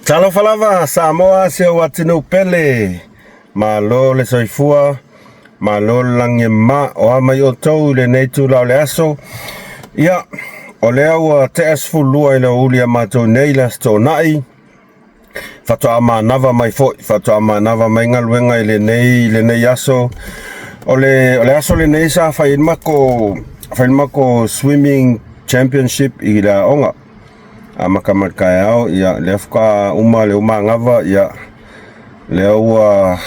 Talofa lava Samoa si ou atunuu pele. Malo le soifua, malo le lagi e mama. O a mai outou i lenei itula o le aso. Ia, o lea ua tea 12 i le aoauli a matou nei i le Aso Toonai. Faatoa manava mai foi, faatoa manava mai galuega i lenei, lenei aso. O le, o le aso lenei sa fai ai le matou, fai le matou swimming championship i le aoga. Amata mai le taeao, ia, lea faatoa uma le uma anava, ia, lea ua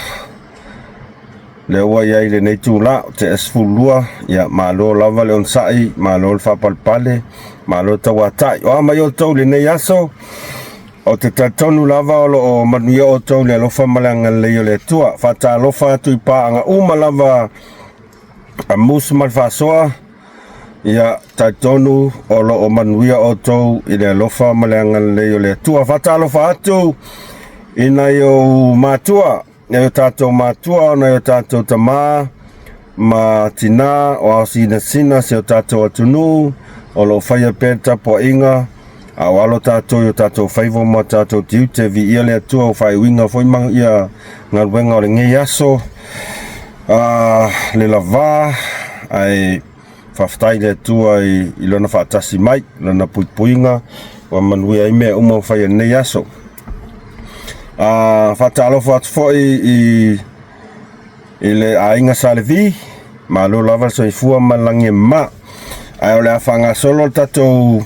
lea ua i ai i lenei itula, tea 12, ia, malo lava le onosai, malo le faapalepale, malo le tauatai. O a mai outou i lenei aso, ou te talitonu lava o lo o manuia outou i le alofa ma le agalelei o le Atua. Faatalofa atu i paaga uma lava a Musu ma le Faasoa, ia talitonu o lo o manuia outou i le alofa ma le agalelei o le Atua. Faatalofa atu i nai ou matua, nai o tatou matua, nai o tatou tamā ma tinā o aosinasina si o tatou atunuu o lo o faia pea le tapuaiga a o alo tatou i o tatou faiva ma o tatou tiute. Viia le Atua ua faaiuina foi ma ia galuega o lenei aso a le lavā ae faafetai i le Atua i, i lona faatasi mai, lona puipuiga ua manuia ai mea uma ua faia i lenei aso. A faatalofa atu foi i i le aiga Sa Levi, malo lava le soifua ma le lagi e mama. Ae o le a faagasolo le tatou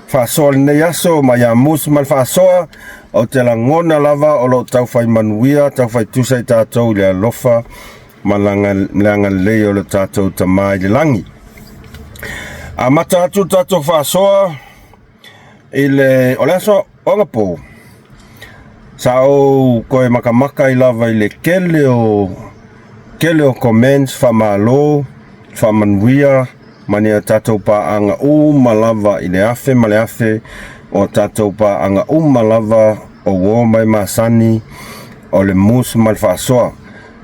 faasoa i lenei aso mai ia Mus ma le faasoa, ou te lagona lava o lo o taufai manuia, taufai tusa i tatou i le alofa ma le agalelei o le tatou Tama i le lagi. Amata atu le tatou faasoa i le, o le aso anapo, sa ou toe makamaka ai lava i le tele o, tele o comments faamalo, faamanuia ma ni a tatou paaga uma lava i le afe ma le afe o a tatou paaga uma lava o uo ma e masani o le mus ma le faasoa.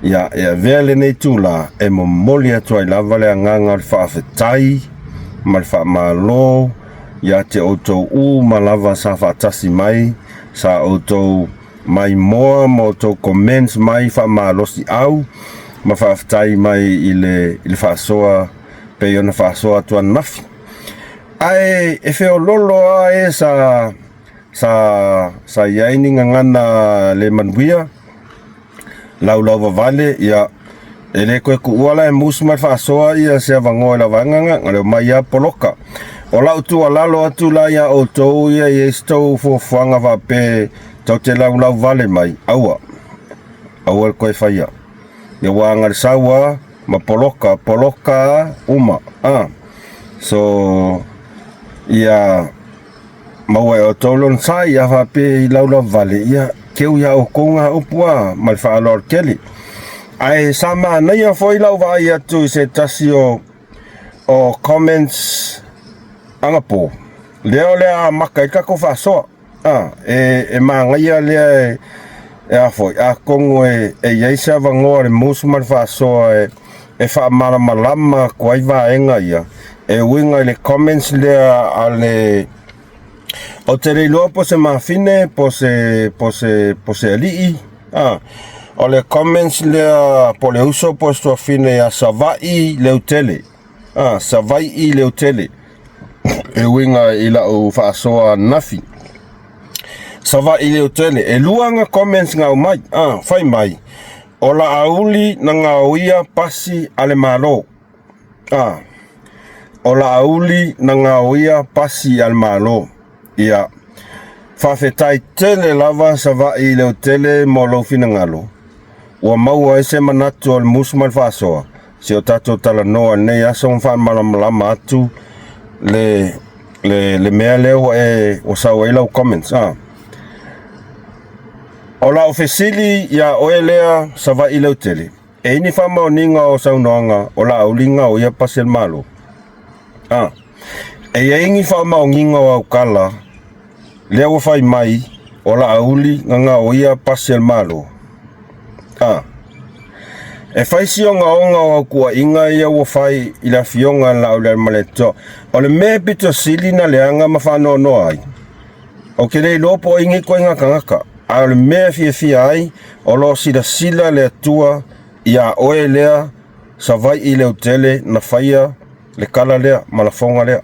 Ia, e avea lenei itula e momoli atu ai lava le agaga o le faafetai ma le faamalo ia te outou uma lava sa faatasi mai, sa outou maimoa ma outou comments mai faamalosiau ma faafetai mai i le, i le faasoa pei ona faasoa atu ananafi. Ae e feololo lava e sa, sa, sa i ai ni gagana le manuia, laulauvavale, ia, e le toe tuua la e musu ma le faasoa ia se avanoa i la vaega na, na le omai lava poloka. O lau tuualalo atu la ia outou ia i ai se tou fuafuaga faapea tou te laulauvale mai, aua, aua le toe faia. Ia ua aga le sau lava ma poloka, poloka uma, a. So, ia maua e outou lona sai, a faapea i laulauvale, ia keu iā outou na upu a ma le faaaloalo tele. Ae sa manaia foi lau vaai atu i se tasi o o comments anapo, lea o le a amata ai le tatou faasoa. A, e, e manaia lea e, e a foi, atonu e, e i ai se avanoa le musu ma le faasoa e, e faamalamalama atu ai vaega ia e uiga i le comments lea a le ou te le iloa po se mafine po se po se po se alii a o le comments lea po le uso po se tuafine ia Savaii Leutele a Savaii Leutele e uiga i lau faasoa ananafi Savaii Leutele e lua nga comments nga aumai a fai mai O Laauli na gaoia pasi a le Malo. A. O Laauli na gaoia pasi a le Malo. Ia. Faafetai tele lava Savaii i Leutele mo lou finagalo. Ua maua ai se manatu o le musu ma le faasoa, si o tatou talanoa i lenei aso ma faamalamalama atu le, le, le mea lea ua e, ua sau ai lau comments. A. O lau fesili iā oe lea Savaii Leutele, e i ni faamaoniga o saunoaga o Laauli gaoia pasi a le Malo? A. E i ai ni faamaoniga o aukala lea ua fai mai o Laauli na gaoia pasi a le Malo? A. E fai si ogaoga o au tuuaiga ia ua fai i le Afioga a Laauli Alamaletoa. O le mea e pito sili na leaga ma faanoanoa ai, Ou te le iloa po o ai nei ituaiga tagata, a o le mea e fiafia ai, o lo o silasila le Atua iā oe lea Savai'i leotele na faia le tala lea ma lafoga lea.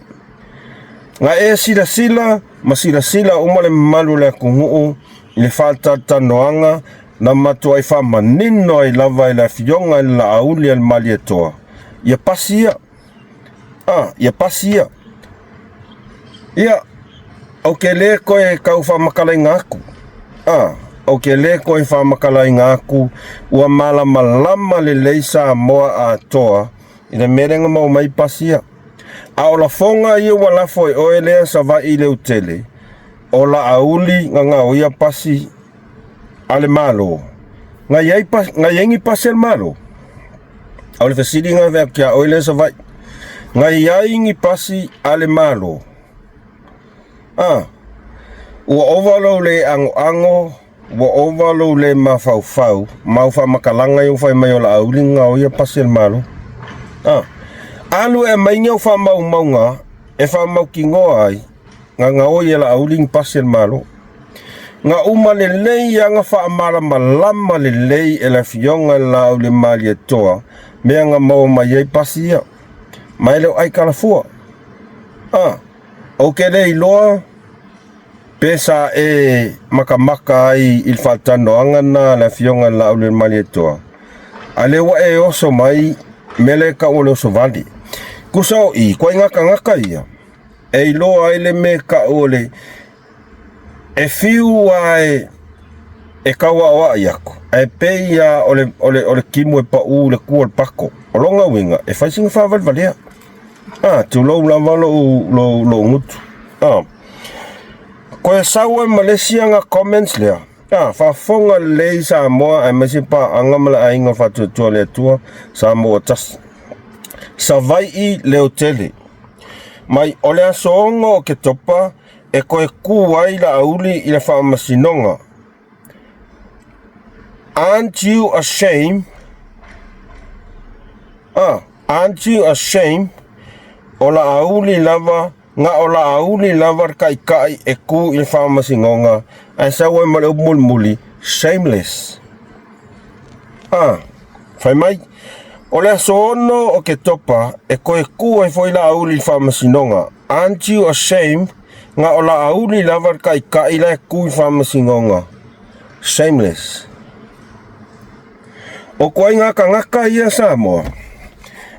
Na e silasila ma silasila uma le mamalu o le atunuu i le faatalatalanoaga na matuai faamanino ai lava e le Afioga i le Laauli a le Malietoa ia pasi ia. A, ia pasi ia. Ia, ou te le toe tau faamatalaina atu. A, ou te le toe faamatalaina atu ua malamalama lelei Samoa atoa i le mea lea na maua mai pasi ia. A o lafoga ia ua lafo e oe lea Savaii Leutele, o Laauli na gaoia pasi a le Malo. Na i ai, na i ai ni pasi a le Malo? O le fesili na ave atu ia oe lea Savaii. Na i ai ni pasi a le Malo? A, ua ova lou le agoago, ua ova lou le mafaufau ma au faamatalaga ia ua fai mai o Laauli na gaoia pasi a le Malo. A, alu e aumai ni au faamaumauga e faamautinoa ai na gaoi e Laauli ni pasi a le Malo. Na uma lelei lava na faamalamalama lelei e le Afioga i le Laauliamalietoa mea na maua mai ai pasi ia. Ma e le o aitalafua. A, ou te le iloa pe sa e makamaka ai i le faatalanoaga lena a le Afioga i le Laauliamalietoa, a lea ua e oso mai mea lea e tau o le oso vale. Tusa o i, ituaiga tagata ia, e iloa ai le mea e tau o le E fiu a e tau aoai atu, ae pei lava o le, o le, o le timu e pau i le tua o le pako. O lona uiga, e fai sina faavalevalea. A, tulou lava lou, lou, lou gutu. A, toe sau ai ma le isi aga comments lea. A, faafofoga lelei Samoa aemaise paaga ma le aiga faatuatua le Atua, Samoa tasi. Savai'i leotele. Mai o le aso 6 o Oketopa, e toe kū ai Laauli i le faamasinoga. Aren't you ashamed? Ah, aren't you ashamed? O Laauli lava, na o Laauli lava le taitai e kū i le faamasinoga, ae sau ai ma le upu mulimuli, shameless. Ah, fai mai, o le aso 6 o Oketopa e toe kū ai foi Laauli i le faamasinoga. Aren't you ashamed? Na o Laauli lava le taitai la e tu i faamasinoga. Shameless. O ituaiga tagata ia Samoa,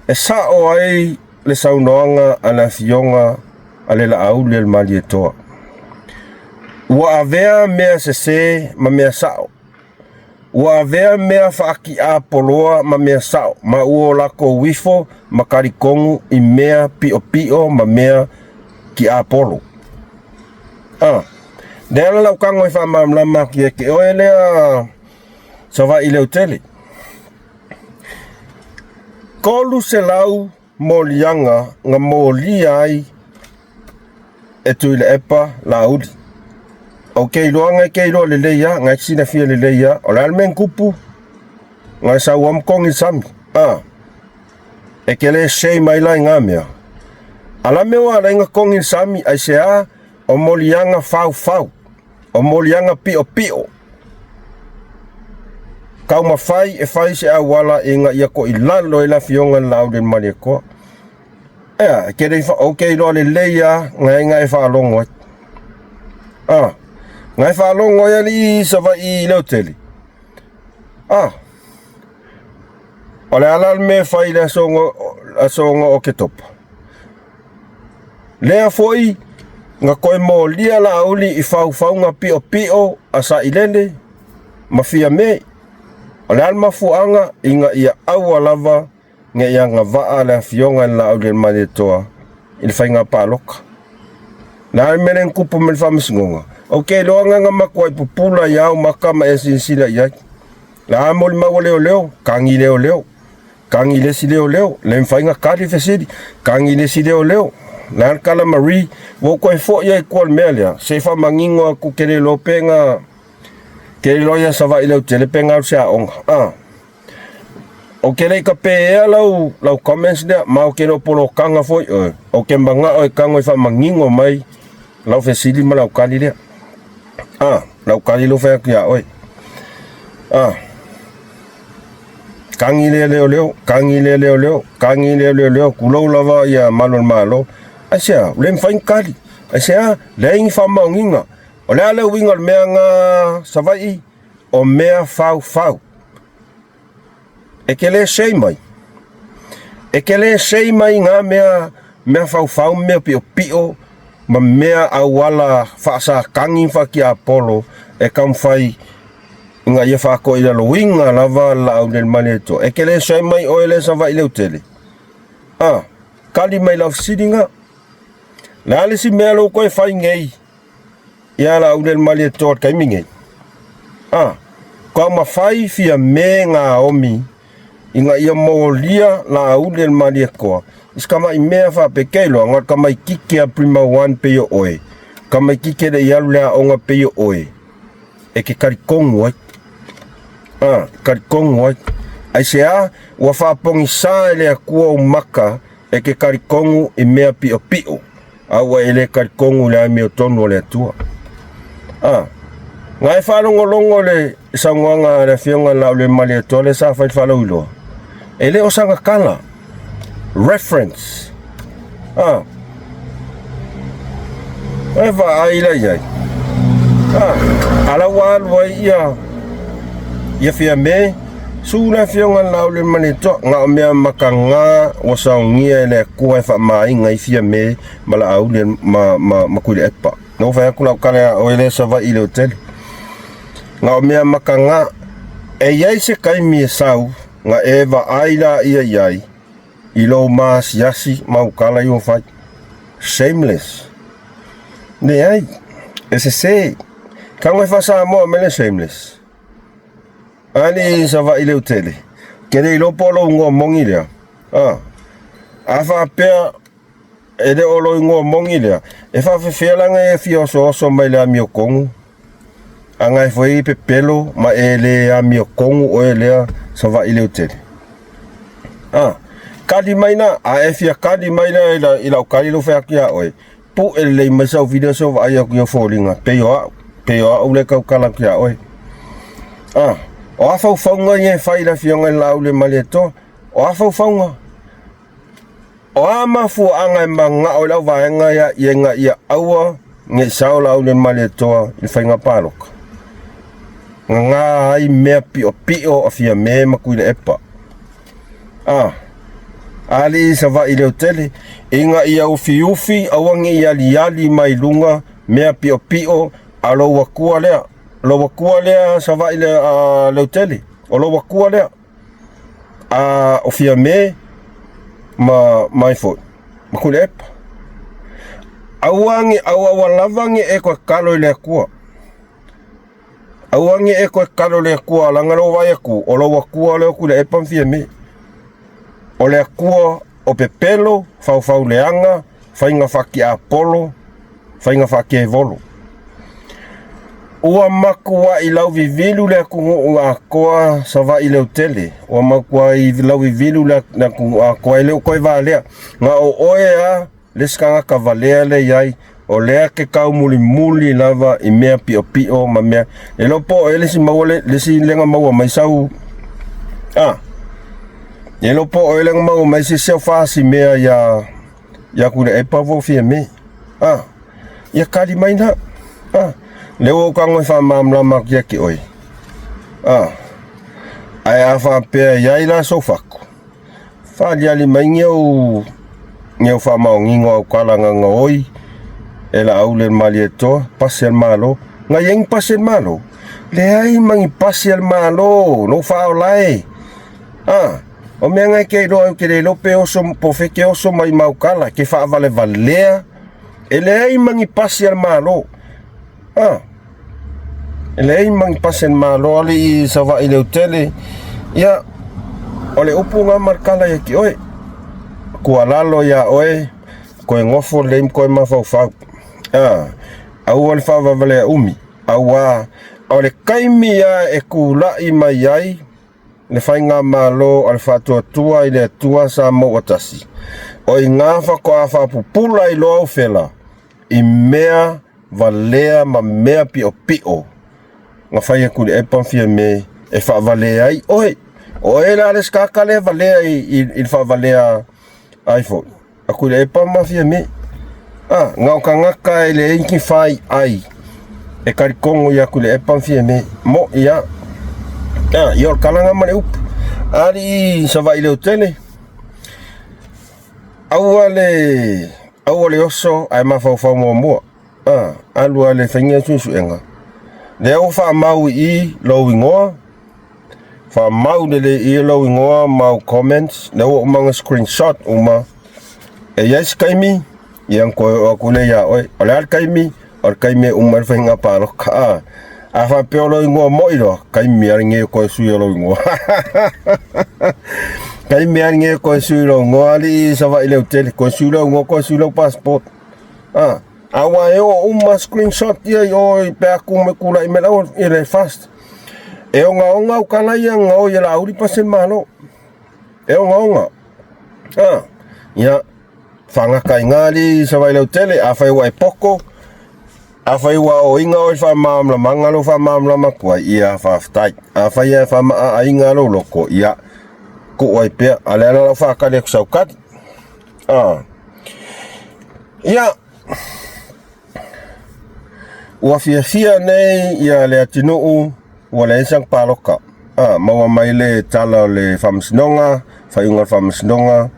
e sao ai le saunoaga a le Afioga a le Laauli a le Malietoa. Ua avea mea sese ma mea sao. Ua avea mea faatiapoloa ma mea sao, ma ua o lakou ifo ma talitonu i mea piʻopiʻo ma mea tiapolo. A, lea la lau tago e faamalamalama atu ia te oe lea Savaii Leutele. 300 moliaga na molia ai e Tuilaepa Laauli. Ou te iloa ngai te iloa lelei a, ngai te silafia lelei a, o le a le mea na tupu, ngai sau a ma togi le sami, a, e te le shame ai la i ngā mea. A la mea ua ala ai na togi le sami, aisea, o moliaga faufau, o moliaga piʻopiʻo, Taumafai e fai se auala ina ia toilalo ai le Afioga i le Laau le Malietoa. Ea, e te le ou te iloa lelei lava nai na e faalogo ai. Ah, nai faalogo ai alii i Savaii i Leotele. Ah, o le a la le mea e fai i le aso 6 o Oketopa? Lea foi na toe molia Laauli i faufauga piʻopiʻo a Sailele ma Fiame. O le a le mafuaaga ina ia aua lava ne i agavaa le Afioga i le Laaulialemalietoa i le faiga palota. O le a le mea lea na tupu mai le Faamasinoga? Ou te iloa na na matuai pupula i ao maka ma e silasila i ai. O le a molimau a leoleo? Tagi leoleo. Tagi le isi leoleo, le mafai ona kali fesili, tagi le isi leoleo, le a le tala Marie, ua ou toe foi ai tua i le mea lea, se i faamanino atu ke le iloa pe na, ke le iloa ia Savaii lautele pe na alu se aoga, a. Ou te le i tapeea lau, lau comments lea, ma ou te le o polokaga foi oe, ou te manao e tago e faamanino mai lau fesili ma lau tali lea. A, lau kali lou fai atu iā oe. A, kagi lea leoleo, kagi lea leoleo, kagi lea leoleo, kulou lava ia malu o le Malo. Aisea, ua le mafai ona kali. Aisea, leai ni faamaoniga. O le a le uiga o le mea na Savaii? O mea faufau. E te le sei mai. E te le sei mai ngā mea, mea faufau, mea piopio, ma mea auala faasakagi ma faatiapolo e taumafai ina ia faatoilaloina lava le laau le Malietoa. E te le sei mai oe le Savaii leutele. A, kali mai lau fesili nga. Le a le isi mea lou koe fai nei Ia la ule le Malietoa le taimi nei. A, taumafai fia me ngā omi ina ia molia la ule le Malietoa i se tamaʻi mea faapekei loa na o le tamaititi a Prima One pei o oe, tamaititi e le i alu le aoga pei o oe e te talitonu ai. A, talitonu ai. Aisea? Ua faapogisā e le Atua ou maka e te talitonu i mea piʻopiʻo. A ua e le talitonu i le amiotonu o le Atua. A, na e faalogologo le saunoaga a le Afioga Laaulialemalietoa lea sa fai le faalauiloa, e le o sana tala, reference. A, e vaai la i ai. A, a la ua alu ai ia, ia Fiame, Su le Afioga Laaulialemalietoa, na o mea makaga ua saogia e le Atua e faamaaiga ai Fiame ma Laauli ma, ma, ma Tuilaepa. Na ou fai atu lau tala ia oe lea Savaii i le hoteli. Na o mea makaga, e i ai se taimi e sau, na e vaai laia i ai, i lou maasiasi ma au tala i ua fai. Shameless. Leai, e sese. Tago e faa-Samoa mai le shameless. Alii Savaii Leutele, ke le iloa po o lou igoa moni lea. A, a faapea e le o lou igoa moni lea, e faafefea la ona e fia osooso mai le amiotonu, a na e foi pepelo ma e le amiotonu oe lea Savaii Leutele. A, kali mai la, a e fia kali mai la i, la, i lau kali lou fai atu iā oe, Pue lelei mai sau video se o vaai atu i au foliga, pei o a'u, pei o a'u lea e tautala atu iā oe. A, o a faufauga ia e fai i le Afioga i le Laauliamalietoa? O a faufauga? O a mafuaaga e manao i lau vaega ia ia ina ia aua ne i sao Laauliamalietoa i le faiga palota? Gagā ai mea piopio a Fiame ma Tuilaepa. A, alii Savaii leotele, ina ia ufiufi aua ne i aliali mai luga mea piopio a lou Atua lea, lou Atua lea Savaii le, a, leotele, o lou Atua lea, a o Fiame ma mai foi, ma Tuilaepa. Aua ne, aua, aua lava ne e toe talo i le Atua. Aua ne e toe kalo le Atua, leaga lou vaai atu, o lou Atua lea o Tuilaepa ma Fiame. O le Atua o pepelo, faufauleaga, faiga faatiapolo, faiga faatevolo. Ua matuai lauvivilu le atunuu atoa Savaii leotele. Ua matuai lauvivilu le atunuu atoa, e le o toe valea. Na o oe lava le isi tagata valea lea i ai, o lea ke taumulimuli lava i mea piopio ma mea. Le iloa po o le isi maua le, le isi lea na maua mai sau, a, le iloa po o le na maua mai se isi au fasi mea ia, ia Tuilaepa po o Fiame. A, ia kali mai na. A, lea ua ou tago e faamalamalama atu ia te oe. A, ae a faapea e i ai la sou fatu, Faaliali mai ni au ni au faamaoniga o au tala gagaoi e Laauli e le Malietoa, pasi a le Malo. Na i ai ni pasi a le Malo? Leai ma ni pasi a le Malo, lou faaola e. A, o mea na e te iloa ai ou te le iloa pe oso po o fea e te oso mai ma au tala, e te faavalevalea. E leai ma ni pasi a le Malo. A, e leai ma ni pasi a le Malo, alii Savaii leotele, ia, o le upu lena ma le tala ia te oe, tuualalo ia oe, toe nofo lelei ma toe mafaufau. A, aua le faavalevalea umi, aua o le taimi lava e tulai mai ai le faigamalo a le Faatuatua i le Atua Samoa ua Tasi, o i ina faatoa faapupula ai loa au fela i mea. valea ma mea piʻopiʻo na fai e Tuilaepa ma Fiame e faavalea ai oe. O oe la le isi tagata lea e valea i le faavalea ai foi a Tuilaepa ma Fiame. A, na o tagata e leai ni faiai e talitonu ia Tuilaepa ma Fiame. Moʻi lava. A, ia o le tala lena ma le upu. Alii Savaii leotele, aua le, aua le oso ae mafaufau muamua. A, alu lava i le faiga suesuega. Lea ua faamau i i lou igoa, faamau lelei i i lou igoa ma au comments, lea ua uma ona screenshot uma. E i ai se taimi, ia ona toe oo atu lea ia oe. O le a le taimi? O le taimi e uma ai le faiga palota. A, a faapea o lou igoa moi loa, taimi lava lenei e toe sui o lou igoa. Taimi lava lenei e toe sui lou igoa, alii Savaii leotele, toe sui lou igoa, toe sui lau passport. A, aua e oo uma screenshot ia i o i pe aku me tulai me lau i le fast. E ogaoga au kala ia nga o i la uli pase malo. E ogaoga. A, ia, whangaka i ngā li sa vai lau tele, a whai wa e poko, a whai wa o inga o i whamamlamanga lo whamamlama kua ia whawhtai. A whai e whamaa a inga lo loko, ia, ku ai pea, a le ala lau whakali aku saukati. A. Ia, ua fiafia nei ia le atunuu ua leai sana paloka. A, maua mai le tala o le faamasinoga, faaiuga o le faamasinoga,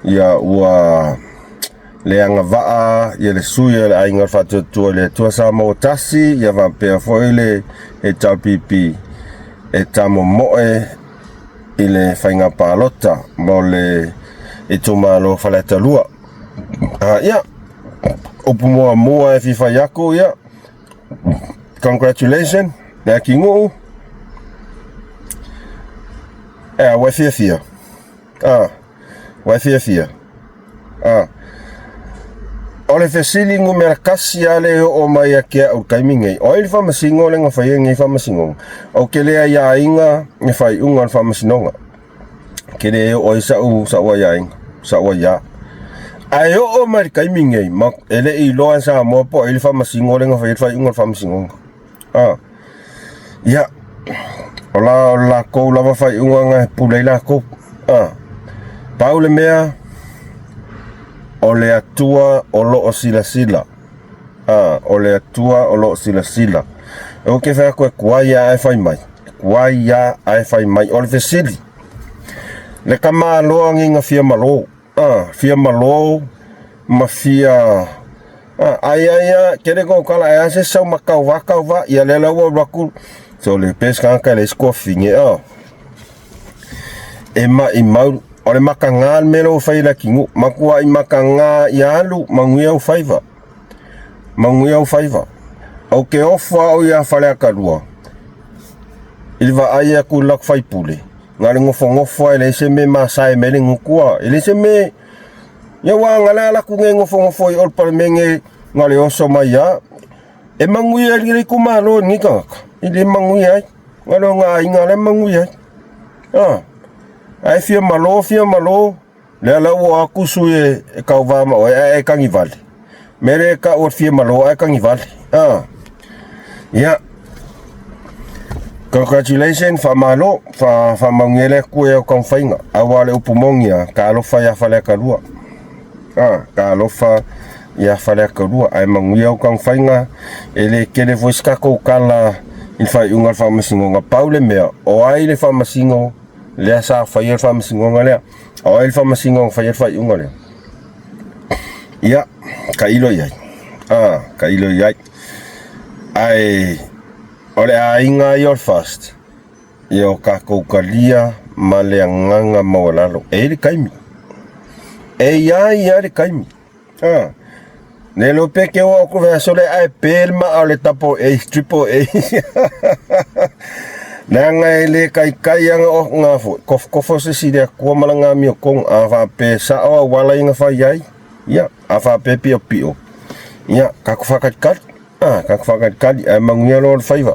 ia ua le agavaa ia le sui o le Aiga o le Faatuatua i le Atua Samoa Tasi, ia faapea foi le HRPP e tamomoe i le faiga palota mo le itumalo Faleata 2. A, ia, upu muamua e fia fai aku, ia, congratulations, le akinuu, e, ua e fiafia. A, ua e fiafia. A, o le fesili numera kasi lava lea e oo mai ia te au i le taimi nei, o ai le faamasino lea na faia lenei faamasinoga? Ou te le aiaina le faaiuga o le faamasinoga. Ou te le oo ai sau, sau aiaiga, sau aiā. Ae oo mai i le taimi nei, ma, e le i iloa e Samoa po o ai le faamasino lea na faia le faaiuga o le faamasinoga. A, ia, o la, o le lakou lava faaiuga na e pule ai lakou. A, pau le mea, o le Atua o lo o silasila. A, o le Atua o lo o silasila. Ou te fai atu e tuai lava ae fai mai, tuai lava ae fai mai. O le fesili, le tamaloa nei na fia malo, a, fia malo ma fia a, ai ai a, tele kou kala e a se sau ma kauvā kauvā, ia lea la ua alu atu, so le pes tagata e leai se tuafafine a. E maʻimau, o le makaga le mea lea ua fai e le atunuu, matuai makaga ia alu, manuia ou faiva, manuia ou faiva. Ou te ofo au iā Faleatalua i le vaai atu i le latou faipule, na o le nofonofo lava e leai se mea e masae mai ai le gutu a, e leai se mea, ia aua na o le ala atu nei nofonofo i o i le Palemene na o le oso mai lava. E manuia ai le itumalo i lenei tagata, e le manuia ai. Na o lona aiga la e manuia ai. A, ae fia malo, fia malo, lea la ua o atu sui e tauva ma oe ae e tagivale. Mea lea e tau o le fia malo ae tagivale. A, ia, congratulations, faamalo, faamanuia le Atua i au taumafaiga. Aua o le upu moni lava, talofa ia Faleata 2. A, talofa ia Faleata 2, ae manuia au taumafaiga, e le tele foi se tatou tala i le faaiuga o le faamasinoga. Pau le mea, o ai le faamasino lea sa faia le faamasinoga lea? O ai le faamasino na faia le faaiuga lea? Ia, tailo i ai. A, tailo i ai. Ae o le aiga ia o le FAST, ia o tatou talia ma le agaga maualalo. E i ai le taimi. E i ai lava le taimi. A, ne iloa pe ke o aku aso lea ae pe le maa o le double A, triple A. Leaga e le kaikai ana o ngā foi, kofokofo se si le Atua ma lana amiotoga, a faapea e sao auala ia na fai ai, ia, a faapea e piopio, ia, tatou faatalitali, a, tatou faatalitali, ae manuia loa le faiva.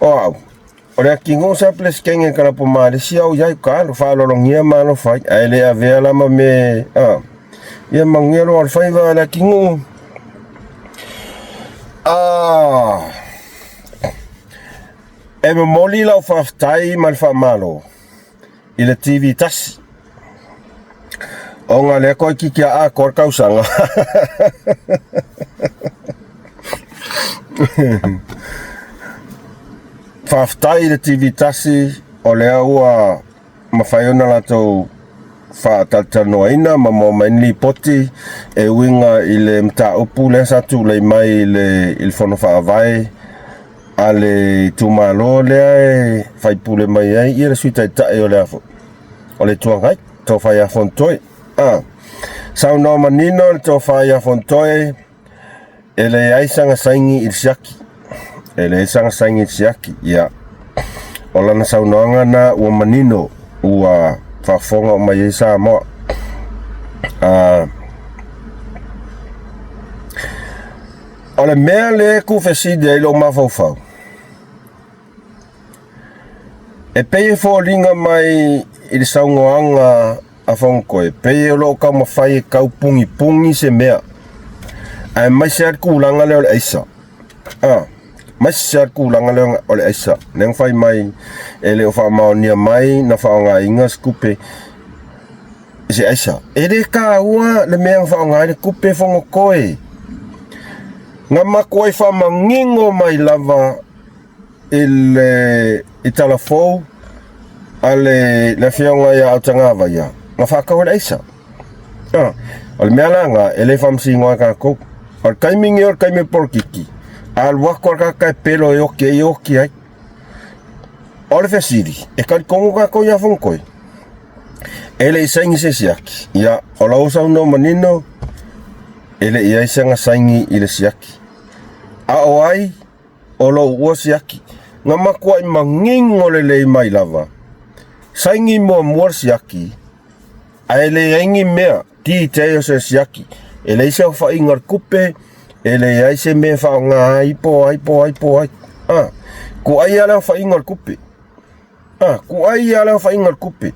O au, O le atinuu sa Peresetene Kalapu Malesi au iai ka alu faaaloalogia ma alofa ai, ae le avea la ma me a. Ia manuia loa o le faiva a le atinuu. Ah, e momoli lau faafetai ma le faamalo i le TV tasi. Ona lea koe kiki a atoa le tausaga. Faafetai i le TV tasi o lea ua mafai ona latou faatalatalanoaina ma maua mai ni lipoti e uiga i le mataupu lea sa tulai mai i le, i le Fono Faavae a le itumalo lea e faipule mai ai ia le Sui Taitai o le o le Itu Agai, Tofa ia Fonotoe. Ah, saunoa manino le Tofa ia Fonotoe E leai sana saini i le siaki. E leai sana saini i le siaki. Ia. O lana saunoaga na ua manino ua faafofoga uma i ai Samoa. O le mea lea e tuufesili ai lou mafaufau, E pei e foliga mai i le saunoaga a Fonotoe, pei o lo o taumafai e tau pugipugi se mea, aemaise lava le tulaga lea o le aisa. Aemaise lava le tulaga lea o le aisa, lea na fai mai e le o faamaonia mai na faaaogaina se tupe i se aisa. E le taua le mea na faaaoga ai le tupe Fonotoe. Na matuai faamanino mai lava i le i tala fou a le le afioga ia Autagavaia na faatau ai le aisa. Ah, o le mea la na e le faamasino ai tatou. O le taimi nei o le taimi o le polokiki, a alu atu lava le tagata e pelo e oti ai e oti ai. O le fesili, e talitonu tatou ia Fonotoe? E le i saini se siaki. Ia, o lau saunoa manino, e le i ai sana saini i le siaki. A o ai o lou ua siaki. Na matuai manino lelei mai lava. Saini muamua le siaki, ae leai ni mea details o le siaki. E leai se aofaiga o le tupe, e leai se mea e faaaoga ai po o ai po o ai po o ai. A, kuai lava le aofaiga o le tupe. A, kuai lava le aofaiga o le tupe.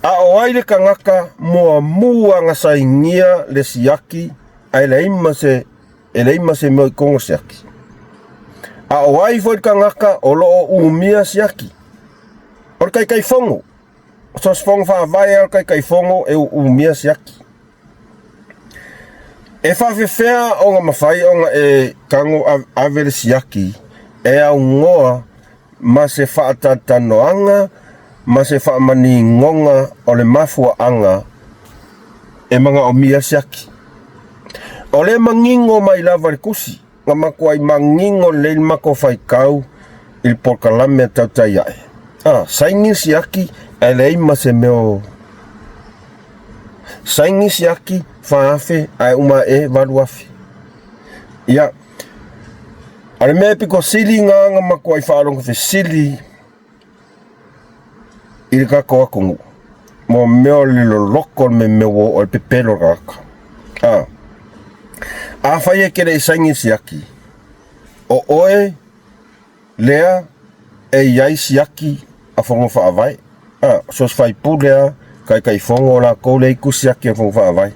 A o ai le tagata muamua na sainia le siaki ae leai ma se e leai ma se mea o i totonu o siaki. A o ai foi le tagata o lo o umia siaki? O le Taitaifono. O so o se fono faavae lava o le Taitaifono e umia siaki. E faafefea ona mafai ona e tago ave le siaki e aunoa ma se faatalatalanoaga ma se faamaninoga o le mafuaaga e manaomia le siaki. O lea e manino mai lava le tusi, na matuai manino lelei le matou faitau i le polokalame a Tautai Ae. A, saini le siaki ae leai ma se mea o... Saini siaki 4,000 ae uma ae 8,000. Ia, o le mea e pito sili na na matuai faalogo fesili i le tatou atunuu, mo mea o le loloto o le mea ua oo ai le pepelo o le tagata. A, afai e te le i saini i le siaki, o oe lea e i ai siaki a Fono Faavae, a, so o se faipule lava, Taitaifono o latou lea e i tusi siaki a Fono Faavae.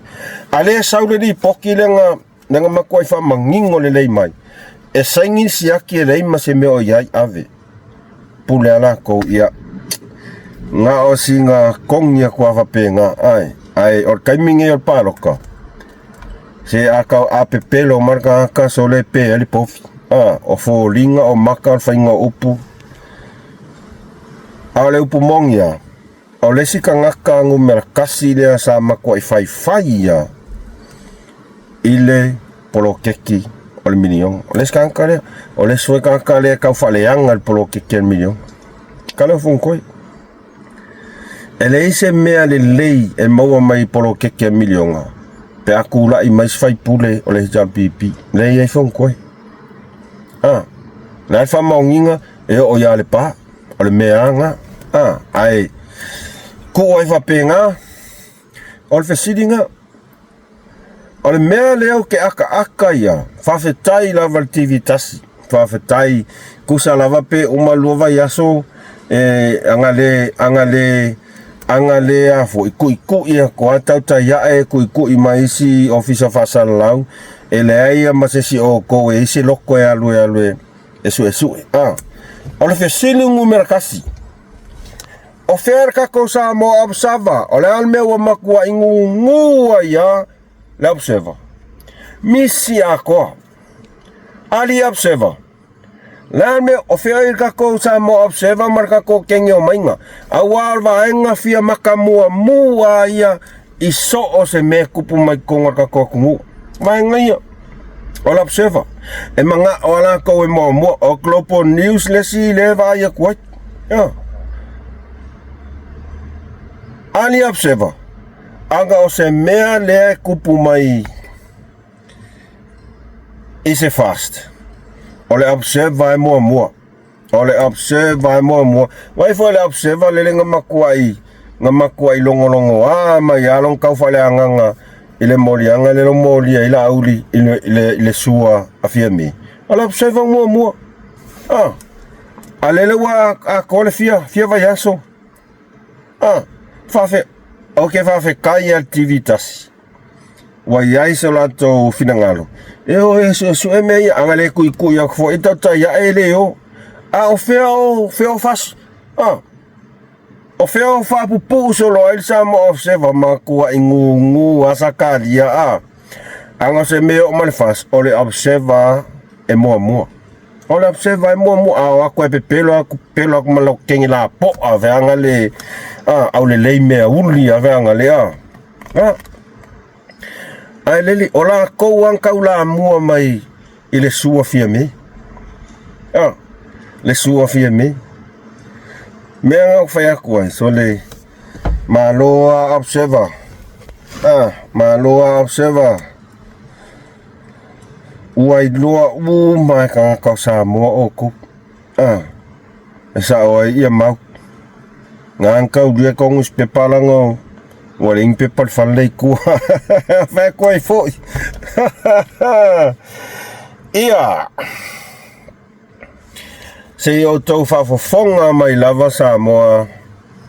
A lea e sau le lipoti lea na lea na matuai faamanino lelei mai, e saini le siaki e leai ma se mea o i ai, ave, pule a latou, ia, na o sina kogi atu lava faapena, ae, ae o le taimi lenei o le palota, se a tau a pepelo mai le tagata sole e pe ai le povi, a, o foliga, o maka, o le faiga o upu, a o le upu moni lava, O le isi tagata numera tasi lea sa matuai faifai ia i le poloketi o le miliona. O le isi tagata lea, o le isi foi tagata lea e tau faaleaga le poloketi o le miliona. Ka leo Fonotoe. E leai se mea lelei e maua mai i poloketi a miliona pe a tulai mai se faipule o le HRPP. Leai Fonotoe. Ah, le a le faamaoniga e oo ia Lepa. O le mea aga, a, ae tuu ai faapena, o le fesiliga, o le mea lea ou te akaaka ia, faafetai lava i le TV tasi, faafetai, tusa lava pe uma lua vaiaso, e, aga le, aga le, aga le a foi, tuitui atu lava tautai ae, tuitui ma isi ofisa faasalalau, E leai ia ma se isi o outou e i ai se loto e alu e alu e e suesue. A. O le fesili numera tasi, o fea le tatou Samoa Observer? O le a le mea ua matuai gugu ai a le Observer? Misi atoa. Ali Observer. Le a le mea, o fea ai le tatou Samoa Observer ma le tatou kenge o maiga? Aua o le vaega fia maka muamua a ia i so o se mea e tupu mai totonu o le tatou atunuu. Vaega ia, o le Observer. E manao a latou e muamua, o Global News le isi lea e vaai atu ai. Ia. Ali Observer, aga o se mea lea e tupu mai i se fast. O le Observer e muamua. O le Observer e muamua. Vaai foi le Observer lele na matuai na matuai logologoa mai lava lona tau faaleagaga i le moliaga lea na molia ai Laauli i le, i le, i le sua a Fiame. O le Observer muamua. Ah. A lele ua atoa le fia, fia vaiaso. Ah, faafe, ou te faafetai ia le TV tasi. Ua i ai so latou finagalo. E o e suesue mea ia, ana le tuitui atu foi tautai ae e le o. A o fea o, fea o fas, ah, o fea o faapupuu solo ai le Samoa Observer ma tuai gugu a Sakaria, ah. Ana o se mea e oo mai le fas, o le Observer e muamua. O le observer e muamua a o atu e pepelo atu pepelo atu ma lau kenge lapoa feaga le a aulelei mea uli a feaga le a a ae leli o lakou a tau lamua mai i le sua Fiame a le sua Fiame mea na ou fai atu ai so le malo a observer a malo a observer Ua iloa uma e tagata o Samoa outou. Ah, e sao ai ia mau. Nga taulia ko newspaper langa ua leai ni pepa le fale lea i tua. Fai atu ai foi. Ia. Se i outou faafofoga mai lava Samoa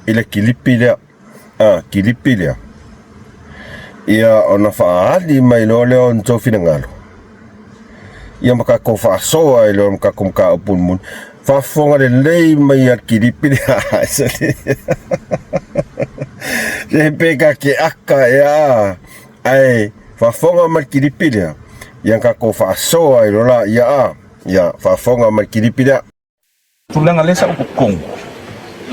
i le kilipi lea. A, kilipi lea. Ia ona faaali mai loa lea o ni tou finagalo. Ia ma tatou faasoa ai loa ma tatou mataupu mulimuli. Faafofoga lelei mai a le kilipi lea. Se pe ka ke aka ea ae faafofoga mai le kilipi lea. Ia tatou faasoa ai loa la ia a. Ia faafofoga mai le kilipi lea. Tulaga lea sa ou totonu,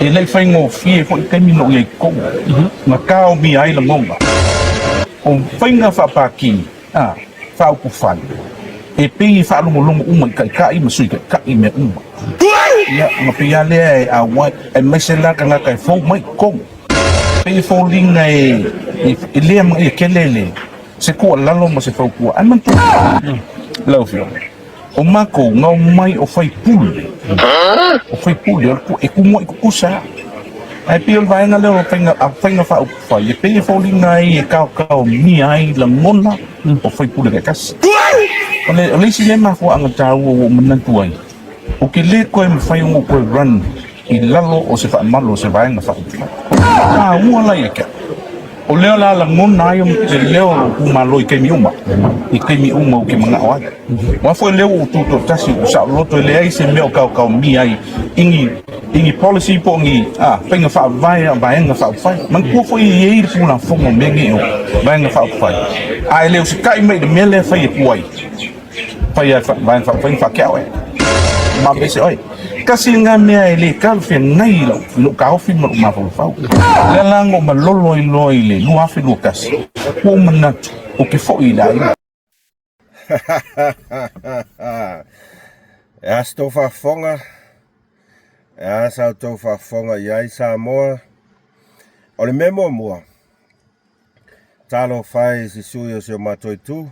e le i faigofie foi taimi na ou i ai i totonu, na taomia ai lagona. O faiga faapati, a, faaupufai, e pei e faalogologo uma i taitai ma sui taitai i mea uma. Ia, ona pei lava lea e auai, aemaise la tagata e fou mai i totonu. E pei e foliga e, e le amanaia tele le, se tuualalo ma se fautua. Ae manatua, lau Afioga, O makou na omai o faipule, o faipule o le e kumuaʻi kukusa a. Ae pei o le vaega lea o faiga, a faiga faaupufai, e pei e foliga ai e kaokaomia ai lagona o faipule taitasi. O le, o le isi lea mafuaaga taua ua ou manatu ai, ou te le toe mafai ona ou toe run i lalo o se faamalu o se vaega faaupufai. Taua la ia te au. O lea o le a lagona ai le leo o lou itumalo i taimi uma, i taimi uma ou te manao ai. Aua foi lea ua ou tutoatasi, ua saoloto, e leai se mea o kaokaomia ai i ni, i ni policy po o ni a, faiga faavae a Vaega Faaupufai. Manatua foi e i ai le Tulafono o mea nei o Vaega Faaupufai, a e le usitai mai i le mea lea e fai atu ai, Fai a vaega faaupufai ma faatea oe. Ma ese oe. Tasi lena mea e le talafeagai i lau, i lou taofi ma lou mafaufau. Lea la na ou malolo ai loa i le 2021, ua ou manatu ou te foi i le aiga. E a sa tou faafofoga? E a sa outou faafofoga i ai Samoa? O le mea muamua, Talofa e i se sui o si o matou itu.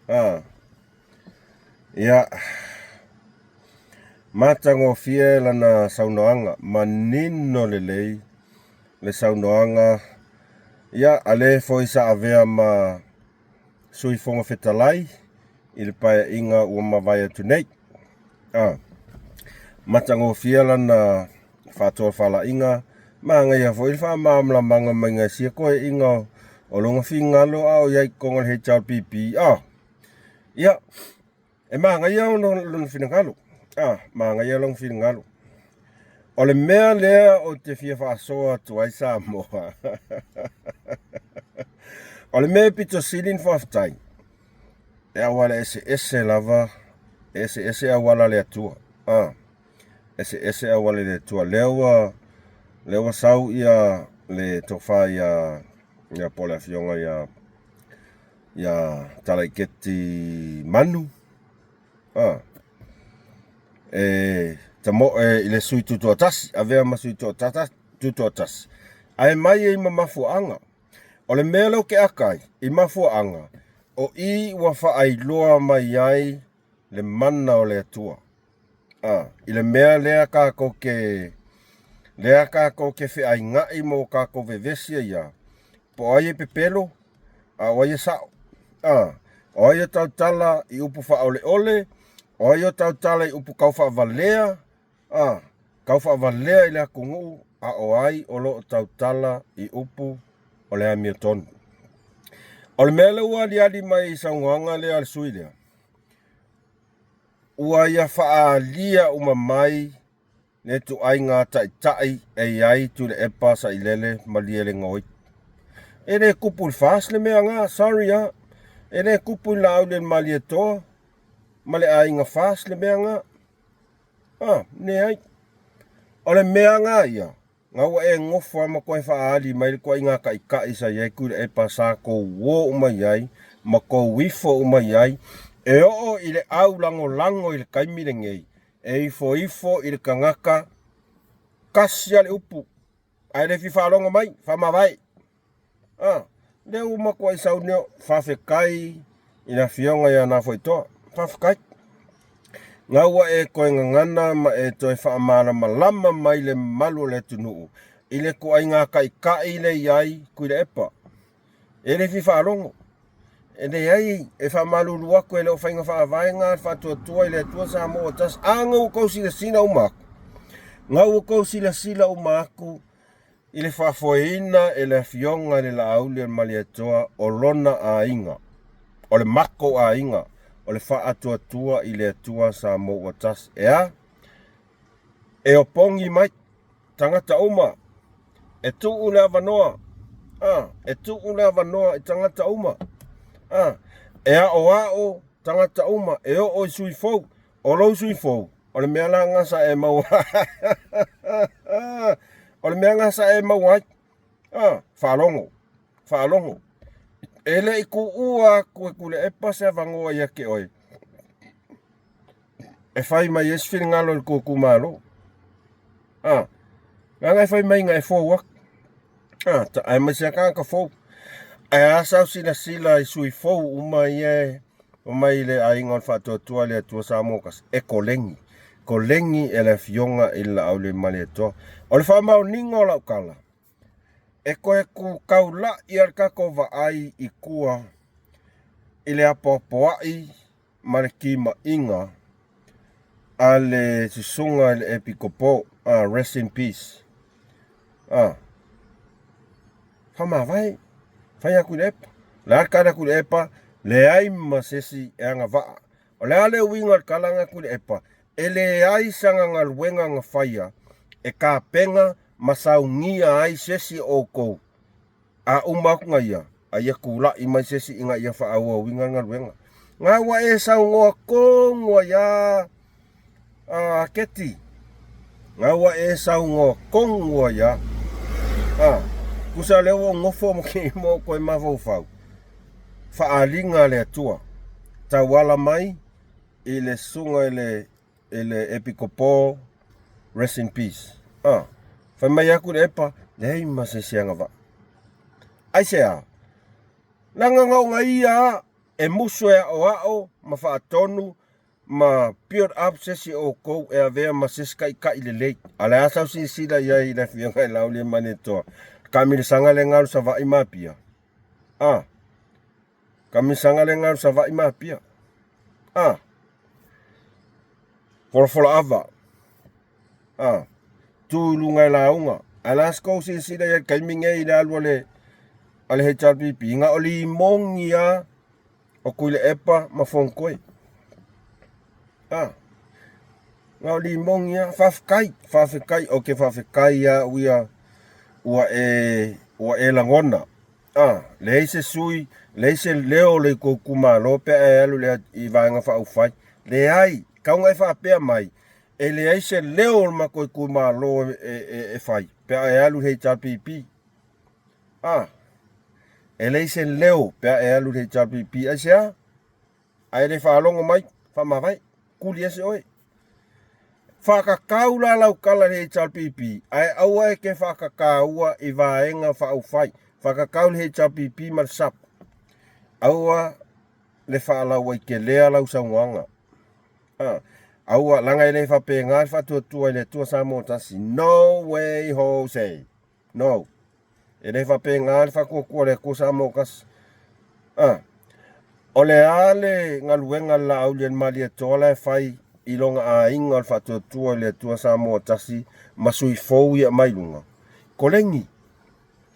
Ah. Ia. Matagofie lana saunoaga, manino lelei le saunoaga. Ia, a le foi sa avea ma Sui Fofoga Fetalai i le Paeaiga ua mavae atu nei. Ah. Matagofie lana faatofalaiga, manaia foi le faamalamalamaga maiga e sia toeaiina o lona finagalo a o i ai i totonu o le HRPP. Ah! Ia, e magaia ona lona finagalo. Ah, magaia lona finagalo. O le mea lea ou te fia faasoa atu ai Samoa. O le mea e pito sili ona faafetai, e auala eseese lava, e eseese auala a le Atua. Ah, eseese auala a le Atua. Lea ua lea ua sau ia le tofa ia ia po o le afioga ia ia Talaiketi Manu. Ah, e tamoe i le sui tutoatasi, avea ma sui tutoatasi, ae mai ai ma mafuaaga. O le mea lea ou te aka ai, i mafuaaga, o i ua faailoa mai ai le mana o le Atua. A, i le mea lea kākou te, lea kākou te feaigaʻi ma ua kākou vevesi ai ia, po o ai e pepelo, a o ai e sao. A, o ai o tautala i upu faaoleole, o ai o tautala i upu taufaawalea, a, taufaavalea i le atunuu, a o ai o lo o tautala i upu o le amiotonu. O le mea lea ua aliali mai i saunoaga lea a le sui lea, ua ia faaalia uma mai le ituaiga taitai e i ai Tuilaepa Sailele Malielegaoi. E le tupu i le FAST le mea na, sorry ah. E le tupu i le Laauli o le Malietoa ma le aiga FAST le mea na. Ah, leai. O le mea na ia, na ua e nofo lava ma toe faaali mai le ituaiga taitai sa i ai Tuilaepa sa tou uo uma i ai ma tou ifo uma i ai, e oo i le au lagolago i le taimi lenei, e ifoifo i le tagata tasi lava le upu, ae le fia faalogo mai, faamavae. A, lea ua matuai sauneo, faafetai i le afioga ia Nafoetoa, faafetai. Na ua e toe gagana ma e toe faamalamalama mai le mamalu o le atunuu i le ituaiga taitai lea e i ai Tuilaepa. E le fia faalogo. E leai, e faamalulu atu e le o faiga faavae na a le Faatuatua i le Atua Samoa ua tasi. A na ua tou silasila uma atu, na ua tou silasila uma atu i le faafoeina e le Afioga i le Laauli o le Malietoa o lona aiga, o le matou aiga, o le Faatuatua i le Atua Samoa ua tasi. E a? E opogi mai tagata uma, e tuu le avanoa, a, e tuu le avanoa i tagata uma, a, e aoao tagata uma, e oo i sui fou. O lou sui fou, o le mea la lena sa e maua o le mea lena sa e maua ai, a, faalogo, faalogo. E le i tuua atu e Tuilaepa se avanoa ia te oe e fai mai ai se finagalo i le tou itumalo. A, leaga e fai mai na e fou atu. A, aemaise lava tagata fou. Ae a sau silasila i sui fou uma ia e omai i le aiga o le Faatuatua i le Atua Samoa tasi, e kolegi. Kolegi e le Afioga i le Laauli Malietoa. O le faamaoniga o lau tala, e toe tu taula'i lava le tatou vaai i tua i le apoapoai ma le timaiga a le susuga i le Epikopo, ah, rest in peace. Ah, faamavae, fai atu i le epa. O le a le tali atu i le epa? Leai ma se isi e agavaa. O le a le uiga o le tala atu i le epa? E leai sana galuega na faia e tapena ma saunia ai se isi o outou A uma atu na ia, a ia tula'i mai se isi ina ia faaauauina le galuega. Na ua e saunoa tonu ai a, a Keti. Na ua e saunoa tonu ai a. A, tusa lea ua ou nofo ma ke ma ou toe mafaufau. Faaaliga a le Atua, tauala mai i le susuga i le i le Epikopo, rest in peace. Ah, fai mai aku le epa, leai ma se isi agavaa. Aisea? Leaga na ona ia e musu e aoao ma faatonu ma build up se isi o outou e avea ma se isi taitai lelei. A o le a sau silasila i ai i le afioga i Laauliamaletoa, taamilosaga lea na alu Savaii ma Apia. Ah, Kamisaga le galu Savaii ma Apia. A. Folafola ava. A. Tu i luga e lauga. Ae la se kou silasila i ai i le taimi nei i le alu a le, a le HRPP, na o limogi lava O Tuilaepa ma Fonotoe. A, na o Limogi a, faafetai, faafetai, ou te faafetai ia au ia ua e, ua e lagona. A, leai se sui, leai se leo o le tou itumalo pe a e alu i Vaega Faaupufai. Leai, tau na e faapea mai, e leai se leo o le matou itumalo e fai pe a e alu i le HRPP. A, e leai se leo pe a e alu i le HRPP. Aisea? Ae le faalogo mai, faamavae, kuli ese oe. Faakakau la lau tala i le HRPP, ae aua e te faakakaua i Vaega Faaupufai. Faakakau le HRPP ma le SUP. Aua le faalauaitelea lau saunoaga. A, aua, leaga e le faapena le faatuatua i le Atua Samoa Tasi. No way Jose. No. E le faapena le faatuatua le Atua Samoa Tasi. A, o le a le galuega a le Laaulialemalietoa la e fai i lona aiga o le faatuatua i le Atua Samoa Tasi ma sui fou ia mai luga? Koleni.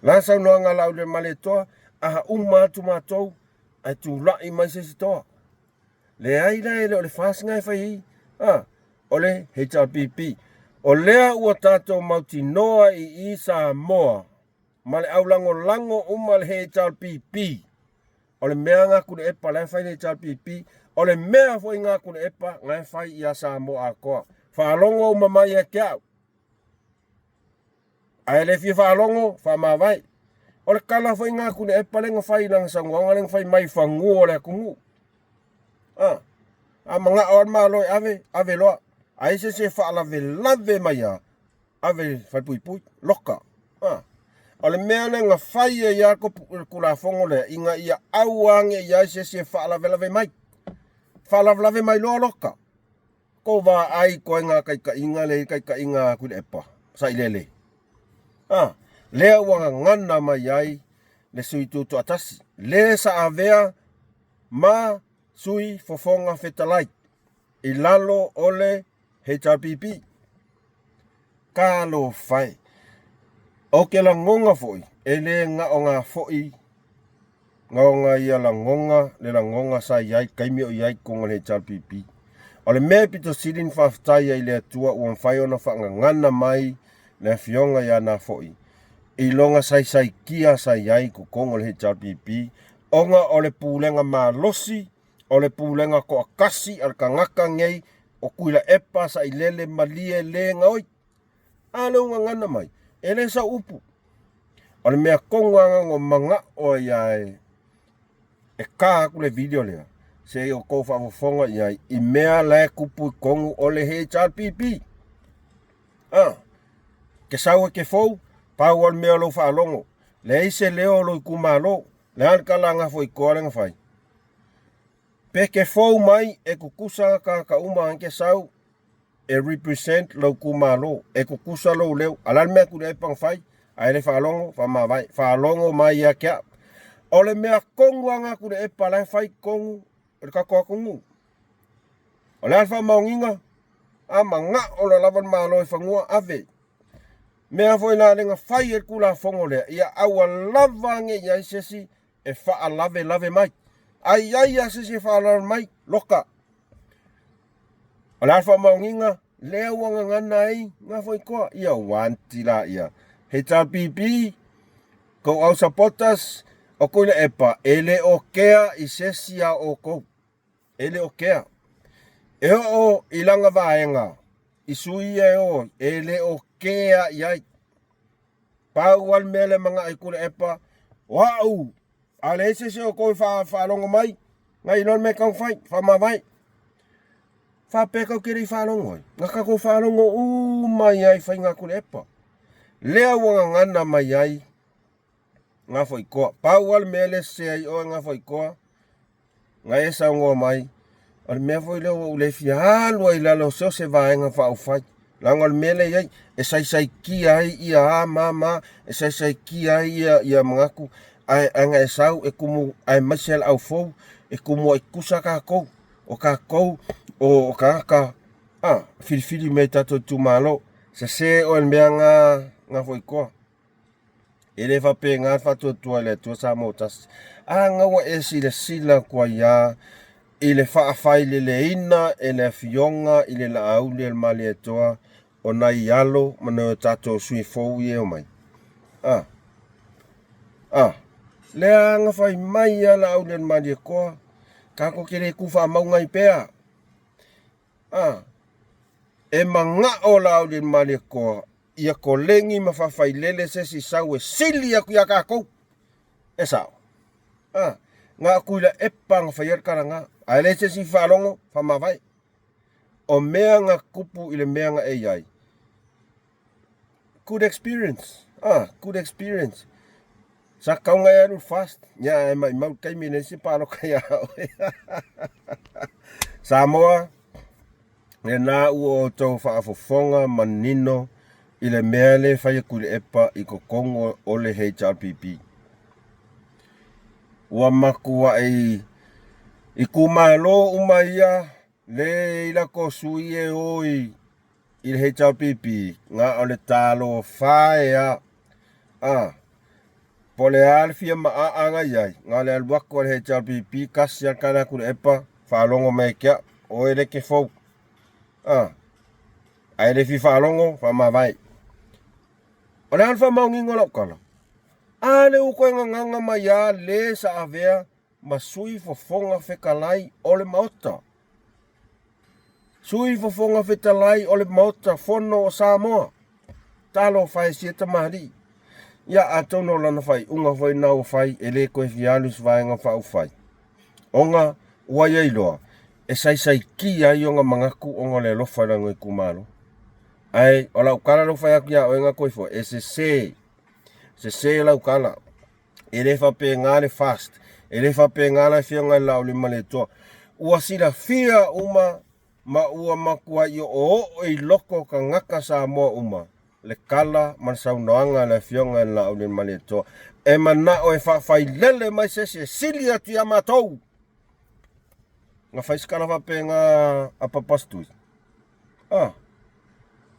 La saunoaga a Laaulialemalietoa, a uma atu matou, ae tulai mai se isi toa. Leai la e le o le FAST na e fai ai. A, o le HRPP. O lea ua tatou mautinoa i i Samoa ma le aulagolago uma le HRPP. O le mea na Tuilaepa la e fai le HRPP, o le mea foi na Tuilaepa na e fai ia Samoa atoa. Faalogo uma mai ia te au. Ae le fia faalogo, faamavae. O le tala foi na Tuilaepa lea na fai i lana saunoaga lea na fai mai i fanua o le atunuu. A, a manao lava le Malo e ave, ave loa. Ai se se faalavelave mai a, ave i falepuipui, loka. A, o le mea lea na fai ai lava le Tulafono lea, ina ia aua ne i i ai se isi e faalavelave mai. Faalavelave mai loa loka. Ko vaai koe ngā taitaiga lea i taitaiga a Tuilaepa, sailele. A, lea ua gagana mai ai le sui tutoatasi, le sa avea ma sui fofoga fetalai i lalo o le HRPP. Talofa e! O ke lagona foi, e le gaoga foi gaoga ia lagona le lagona sa i ai taimi o i ai totonu o le HRPP. O le mea e pito sili ona faafetai ai i le Atua ua mafai ona faagagana mai le Afioga ia Nafo'i i lona saisaitia sa i ai i totonu o le HRPP ona o le pulega malosi, o le pulega toatasi a le tagata nei o Tuilaepa Sailele Malie le gaoi. A lea ua gagana mai, e le sau upu. O le mea tonu lava na manao ai lava e ta atu le video lea, se i outou faafofoga i ai i mea la e tupu i totonu o le HRPP. A, ke sau e ke fou, pau lava le mea o lou faalogo, leai se leo o lou itumalo. Le a le tala a Gafoikoa lea na fai? Pe ke fou mai e kukusa tagata uma ke sau e represent lou itumalo, e kukusa lou leo. A o le a le mea Tuilaepa na fai? Ae le faalogo, faamavae. Faalogo mai ia te au. O le mea tonu lava na Tuilaepa la e fai i totonu o le tatou atunuu. O le a le faamaoniga? A manao loa lava le Malo i fanua, ave. Mea foi la lea na fai ai le Tulafono lea, ia aua lava ne i i ai se isi e faalavelave mai. A i ai lava se isi e faalavelave mai, loka. O le a le faamaoniga? Lea ua gagana ai Gafoikoa. Ia wanti laia. HRPP, kou au supporters, o Tuilaepa, e le o kea i se isi a outou. E le o kea. E oo i lana vaega, i sui ia e o, e le o kea i ai. Pau lava le mea lea e manao i Tuilaepa, o au, a leai se isi o outou e faalogo mai, na iloa le mea e tatau ona fai, faamavae. Faapea tatou te le i faalogo ai, na tatou faalogo uma ai lava i faiga a Tuilaepa. Lea ua gagana mai ai Gafoikoa. Pau lava le mea lea e sese ai oe Gafoikoa, na e saunoa mai, o le mea foi lea ua ou le fia alu ai i lalo o so o se Vaega Faaupufai. Leaga o le mea lea e i ai, e saisaitia ai ia a ma ma, e saisaitia ai ia, ia manatu, ae, ae na e sau e tumu, aemaise le au fou, e tumu ai tutusa tatou. O tatou, o, o tagata, a, filifili mai i tatou itumalo. Sese oe i le mea na, Gafoikoa. E le faapena le faatuatua i le Atua Samoa tasi. A na ua e silasila atu ai lava i le faafaileleina e le Afioga i le Laauli a le Malietoa o nai alo ma nai o tatou sui fou ia e omai. A. A. Lea na fai mai a Laauli a le Malietoa, tatou te le tu faamauga ai pea. A. E manao Laauli a le Malietoa ia koleni ma faafailele se isi sau e sili atu iā tatou. E sao. A. Na o Tuilaepa na faia le tala na. Ae leai se isi faalogo, faamavae. O mea na tupu i le mea na e i ai. Good experience. Ah, good experience. Sa tatau ona e alu fast. Ia, ae maimau le taimi e leai se palota ia oe. Samoa, lena ua outou faafofoga manino i le mea le fai a Tuilaepa i totonu o le HRPP. Ua matuai itumalo uma ia le i latou sui e o i le HRPP, na o le talofa e a. A, po o le a le fia maaa na i ai, na o le alu atu a le HRPP, tasi lava le tala a Tuilaepa, faalogo mai ia te au, oe le e te fou. A, ae le fia faalogo, faamavae. O le a le faamaoniga o lau tala? A lea ua toe gagaga mai lava le sa avea ma Sui Fofoga Fetalai o le Maota. Sui Fofoga Fetalai o le Maota Fono o Samoa. Talofa e sia tamalii. Ia, atonu o lana faaiuga foi lena ua fai, e le toe fia alu i se vaega faaupufai. Ona ua ia iloa, e saisaitia ai ona manatu ona o le alofa i lona itumalo. Ae o lau tala lea ua fai atu ia oe Gatoifua, e sese, sese lau tala. E le faapena le fast, e le faapena le afioga i le Laauliamaletoa. Ua silafia uma ma ua matuai oooo i loko tagata Samoa uma le tala ma le saunoaga a le afioga i le Laauliamaletoa. E manao e faafailele mai se isi e sili atu ia matou. Na fai se tala faapena a Papasitui. Ah,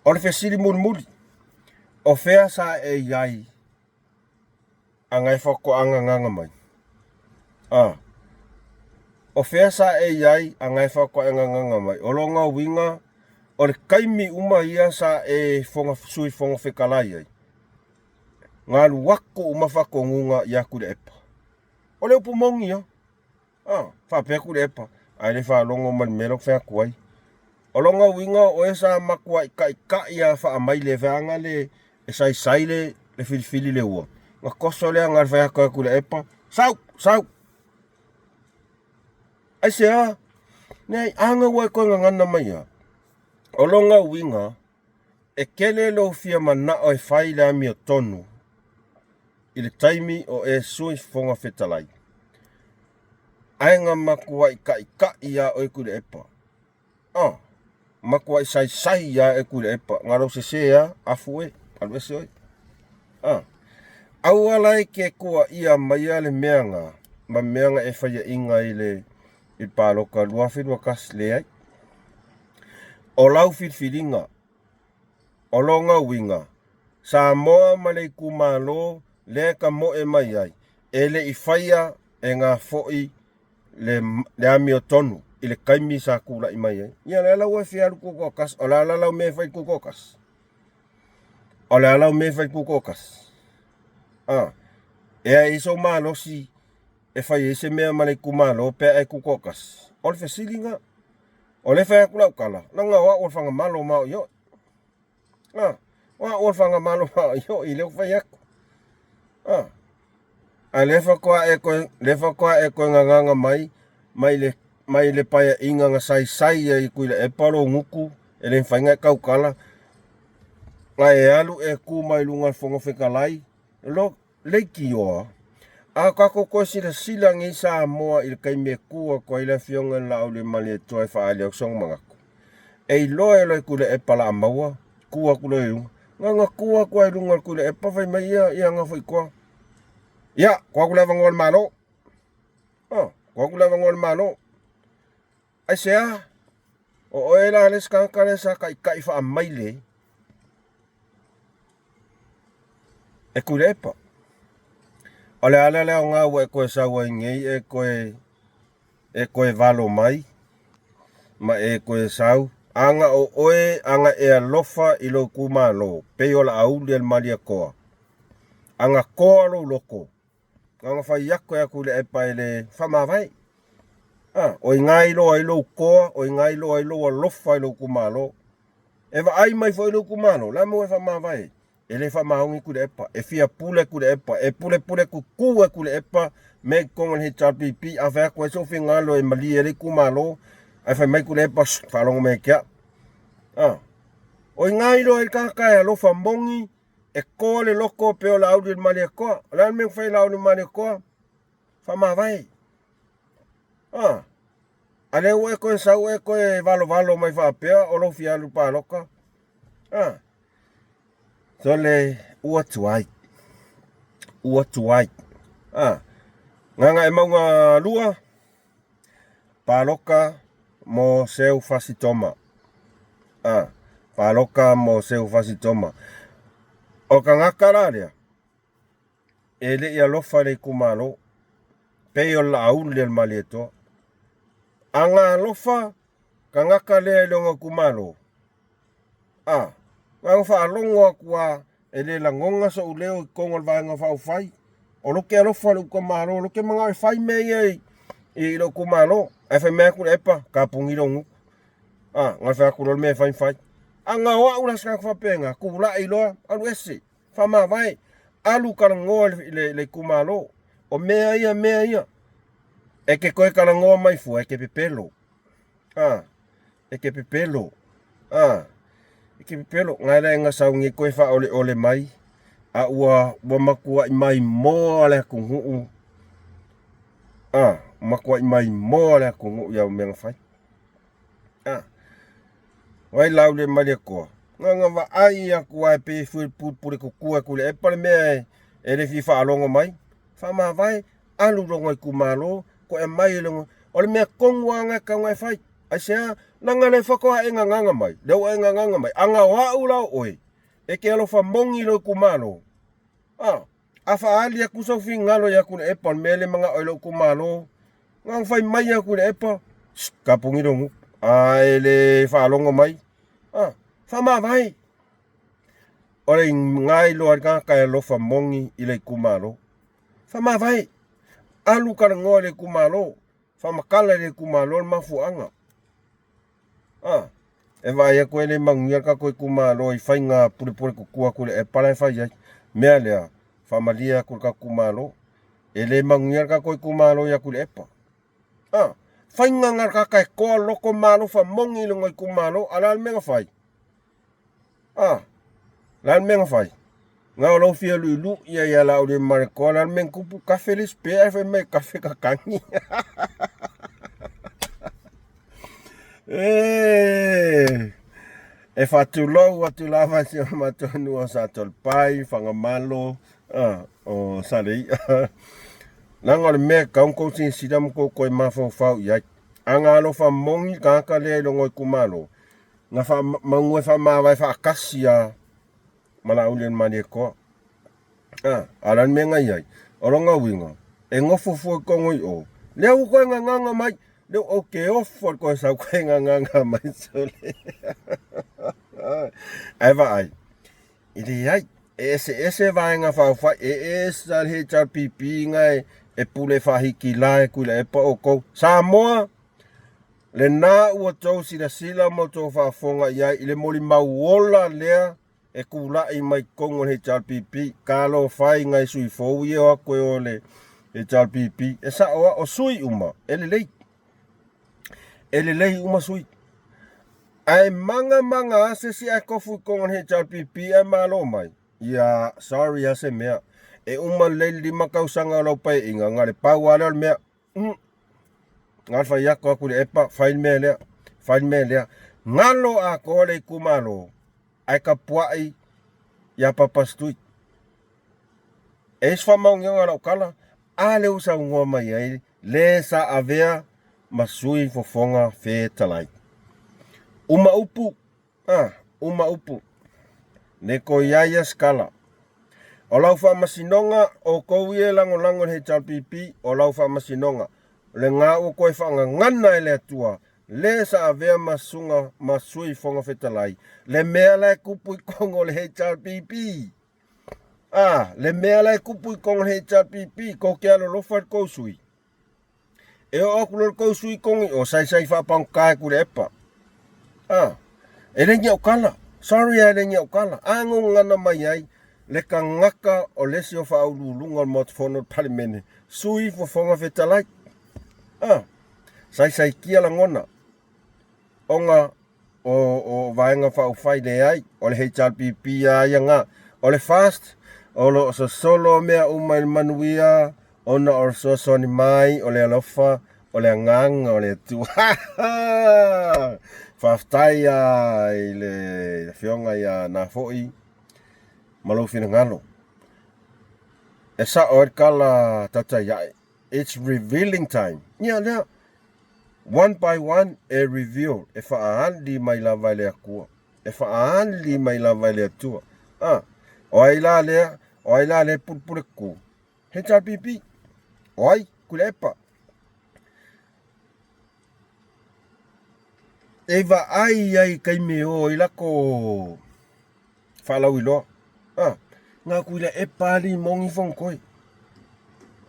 o le fesili mulimuli, o fea sa e i ai a na e faatoa gagaga mai? Ah, o fea sa e i ai a na e faatoa e gagaga mai? O lona uiga, o le taimi uma ia sa e foga, Sui Fofoga Fetalai ai, na alu atu uma faatonuga ia Tuilaepa. O le upu moni ia. A, faapea Tuilaepa, ae le faalogo ma le mea la ou fai atu ai. O lona uiga o oe sa matuai taitai lava faamaile feaga le e saisai le le filifili le ua. Na toso lea na fai atu ai Tuilaepa, sau, sau. Aisea? Nei, a na ua e toe gagana mai lava. O lona uiga, e tele lou fia manao e fai le amiotonu i le taimi o e Sui Fofoga Fetalai. Ae na matuai taitai ia oe Tuilaepa. Ah, matuai saisai ia oe Tuilaepa. Na lou sese a, afu oe, alu ese oe. Ah, aua la e ke tuuaia maia le mea na, ma mea na e faiaina i le i palota 2021, leai. O lau filifiliga, o lona uiga, Samoa ma le itumalo lea e tamoe mai ai, e le i faia e na foi le, le amiotonu i le taimi sa tulai mai ai. Ia lea la ua e fia alu tutoatasi, o le a la lau mea e fai tutoatasi? O le a lau mea e fai tutoatasi? Ah, e ai sou malosi e fai ai se mea ma le itumalo pe a e tutoatasi? O le fesili na. O lea e fai atu lau tala, leaga o au o le Fagamalo ma o i oi. Ah, o au o le Fagamalo ma o i oi, lea ua fai atu. Ah, a lea faatoa e toe, lea faatoa e toe gagaga mai, mai le, mai le paeaiga na saisai ai i Tuilaepa lou gutu, e le mafai ona e tautala, na e alu e tu mai luga o le Fofoga Fetalai, lo, leitioa. A tatou toe silasila nei Samoa i le taimi e tu atu ai le Afioga i le Laauliamaletoa e faaali atu sona manatu, e iloa e loe Tuilaepa la maua, tu atu loa i luga. Na ona tu atu lava i luga o le Tuilaepa fai mai ia, ia Gafoikoa, ia, tuu atu le avanoa i le Malo. Oh, tuu atu le avanoa i le Malo. Aisea? O oe la le isi tagata lea sa taitai faamaile e Tuilaepa. O le ala lea o ngā ua e koe sau ai nei e koe e koe valo mai ma e koe sau aga o oe aga e alofa i lou itumalo pei o Laauli a le Malietoa. Aga koa lou loko Aga fai aku e aku le epa e le whamawai. Ah, o i ngai loa i lou koa, o i ngai loa i lou alofa i lou itumalo. E vaai mai foi i lou itumalo, la mo e whamawai. E le whamaongi ku le epa, e fia pule ku le epa, e pule pule ku ku e ku le epa, me kongo le HRPP, a whai aku e so fingalo e malie le itumalo, ai whai mai ku le epa, shh, whalongo me kia. Ah, o i ngai loa i kaka e alofa mongi, E koa le loko pe o la auli le Malietoa. O le a le mea ua fai e Laauli ma Malietoa? Faamavae. A. A lea ua e toe sau e toe valovalo mai faapea o lou fia alu palota. A. Sole, ua tuai. Ua tuai. A. Gagaemauga 2, Paloka mo seu fasitoma. A, paloka mo seu fasitoma. O kangaka la lea, e le i alofa i le itumalo, pei o le Laauli a le Malietoa. A ga alofa kangaka lea i lona itumalo, A, na ona faalogo atu lava e le lagona sou leo i totonu o le Vaega Faaupufai, o lou te alofa i lou itumalo, o lou te manao e fai mea ia i lou itumalo. Ae fai mai atu le epa, tapuni lou gutu. A, na fai atu loa le mea e fai ma fai. A na o au la se tagata faapena, tulai loa, alu ese, faamavae, alu talanoa i le itumalo. O mea ia, mea ia, e te toe talanoa mai fua, e te pepelo. A, E te pepelo. A, e te pepelo. Ngai la e gasau nei koe whaoleole mai, a ua, ua matuaʻi mai moa le atunuu. A, matuaʻi mai moa le atunuu iau mea na fai. A, wai lau le mai le koa. Nga nga vaai aku ai pe fue pupule kukua ku le epa le mea e, e le fi whaalongo mai. Whamavae, alu rongo i kumalo, ko e mai e longo. O le mea kongu a ngai kaunga e whai. Aisea? Leaga le faatoa e gagaga mai, lea ua e gagaga mai, aga o au la o oe, e te alofa moni i lou itumalo. A, a faaali atu sou finagalo ia Tuilaepa o le mea lea e manao ai lou itumalo, na ona fai mai lava Tuilaepa, Sst, tapuni lou gutu. A e le faalogo mai, a, faamavae. O le iga iloa ai le tagata e alofa moni i le itumalo. Faamavae. Alu talanoa i le itumalo. Faamatala i le itumalo le mafuaaga. A, e vaai atu e le manuia le tatou itumalo i faiga pulepule tutua atu i le epa la e fai ai. Mea lea, faamalie atu i le tatou itumalo. E le manuia le tatou itumalo i atu i le epa. A, faiga na tagata e toa loto ma alofa moni i lona itumalo, a o le a le mea na fai? A, le a le mea na fai? Na o lou fia luilui ia ia Laauli ma le toa, le a le mea na tupu, kafe le spare ae fai mai kafe kakagi. E, e faatulou atu lava i si o matou nuu o Satoalepai, Fagamalo, a, o Saleia. Leaga o le mea e tatau ona tou silasila ma tou toe mafaufau i ai. A na alofa moni le tagata lea i lona itumalo, na faamanu e faamavae faatasi lava ma Laauli o le Malietoa. A, a o le a le mea na i ai? O lona uiga, e nofo fua i totonu i o, lea ua toe gagaga mai, lea ou te ofo i le toe sau toe gagaga mai sole. Ae vaai, e leai, e eseese vaega faaupufai, e ese lava le HRPP na e pule faahikila e Tuilaepa outou. Samoa, Lena ua tou silasila ma tou faafofoga i ai i le molimau ola lea e tulai mai totonu o le HRPP. Talofa e i nai sui fou ia o atu e o le HRPP. E sao lava, o sui uma e lelei. E lelei uma sui. Ae magamaga lava se isi ae tofu i totonu o le HRPP ae malo mai. Ia, sorry lava se mea. E uma lelei le 5 tausaga o lau paeaiga, na o le pau lava lea o le mea. Na o le fai atu atu i le epa, fai le mea lea, fai le mea lea. Galo atoa le itumalo, ae tapuai ia Papa Stewart. E i ai se faamaoniaga o lau tala, a lea ua saunoa mai ai le sa avea ma sui fofoga fetalai. Uma upu, a, uma upu. Le toe i ai ia se tala. O lau faamasinoga, oukou ia e lagolago i le HRPP, o lau faamasinoga, le ga ua toe faagagana e le Atua, le sa avea ma susuga ma Sui Fofoga Fetalai, le mea la e tupu i totonu o le HRPP. A, le mea la e tupu i totonu o le HRPP, tou te alolofa i le tou sui. E oo atu loa le tou sui i totonu i o, saisai faapagota e Tuilaepa. A, e le ni au tala. Sorry lava e le ni au tala. A na gagana mai ai le tagata o le isi o faauluuluga o le Maota Fono o le Palemene, Sui Fofoga Fetalai. A, saisaitia lagona ona o, o Vaega Faaupufai, leai, o le HRPP lava ia na. O le FAST, o lo o sosolo mea uma i le manuia ona o le fesoasoani mai o le alofa o le agaga o le Atua. Faafetai lava i le Afioga ia Nafo'i ma lou finagalo. E sa'o ai le tala tautaia'i, it's revealing time. Ia lea, one by one e reveal, e faaali mai lava e le Atua. E faaali mai lava e le Atua. Ah, o ai la lea, o ai la lea pulupule ku? HRPP. O ai, Tuilaepa. E vaai ai i taimi e o ai lako faalauiloa. Ah, na Tuilaepa alii moni fonotoe.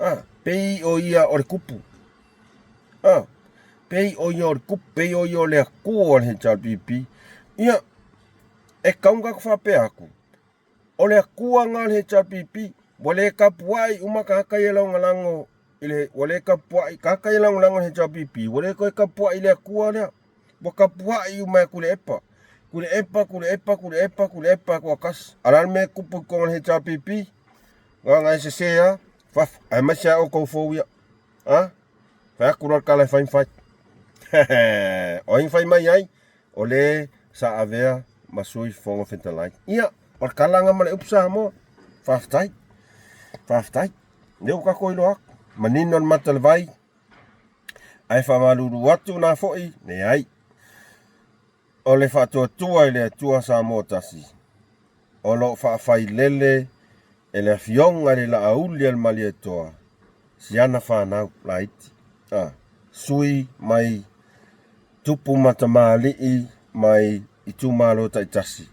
Ah, pei o ia o le kupu. Ah, pei o ia o le kupu, pei o ia o le Atua o le HRPP. Ia, e tatau ona tatou faapea atu, O le Atua na o le HRPP, ua le tapuai uma tagata ia e lagolago i le, ua le tapuai, tagata ia e lagolago i le HRPP, ua le toe tapuai i le Atua lea. Ua tapuai uma e Tuilaepa. Tuilaepa, Tuilaepa, Tuilaepa, Tuilaepa e toatasi. A o le a le mea e tupu i totonu o le HRPP? Na ona e sese lava, fafo, aemaise lava outou fou ia. A? Fai atu loa le tala e fai ma fai. O ai na fai mai ai? O le sa avea ma Sui Fofoga Fetalai. Ia, o le tala na ma le upu Samoa. Faafetai. Faafetai. Lea ua tatou iloa atu. Manino le mata o le vai. Ae faamalulu atu na foi, leai. O le faatuatua i le Atua Samoa tasi, o lo o faafailele e le Afioga i le Laauli a le Malietoa si ana fanau laiti, a sui mai tupu ma tamalii mai itumalo taitasi,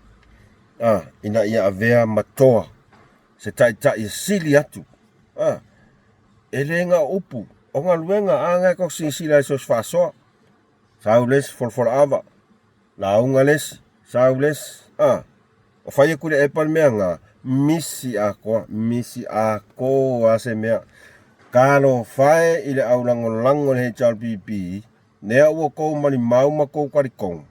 a ina ia avea ma toa se taitai e sili atu, a e le na o upu, o galuega, a na e tou silasila i so o se faasoa. Sau le isi folafola ava, lauga le isi, sau le isi, a. O fai atu le epa le mea na, misi atoa, misi atoa se mea. Talofa e i le au lagolago i le HRPP, lea ua tou malimau ma tou talitonu.